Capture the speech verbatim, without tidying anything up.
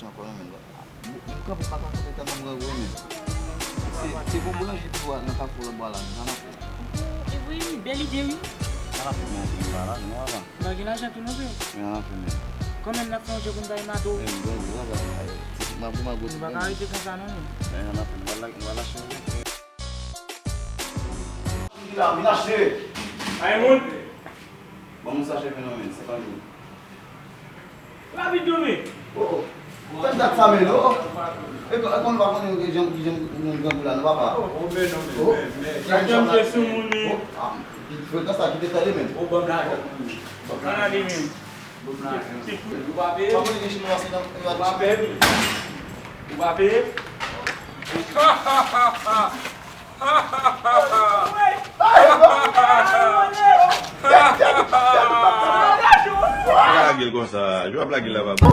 Ankò non, men. M kanpe pa ka konte tèlman m grangou, men. Se, se pou m ranje tou a nan kafou lòt bò la, men sa n ap fè. E wi, bèl ide, wi. Sa n ap fè, men, anpil la, la, nou ala. M pa gen lajan tou non, frè. Men sa n ap fè, men. Kanmenm n ap fè yon je pou n bay mato. Men, m grangou, la, la, la. Ti, ti, magou, magou, nou pa ka rete konsa, non, men. Men sa n ap fè, nou va la, nou va lache yon je. Vin la, vin achte. Ay, moun. Bon, moun sa chèfe nan men, senkant goud. Rapid, non, men. Oh, oh. Kèl dat sa, men, oh, oh. E kon, e kon nou pa konnen ki jan, ki jan nou grangou la, non, papa. Oh, oh, men, non, men, oh, men, men. Ki jan sa, men. Oh, ah, frekan sa, kite tande, men. Oh, ban m lajan. Ban m lajan. Ban m lajan. Ou pa peye? Ou pa peye? Ou pa peye? Lage l konsa, jwa lage l la, papa.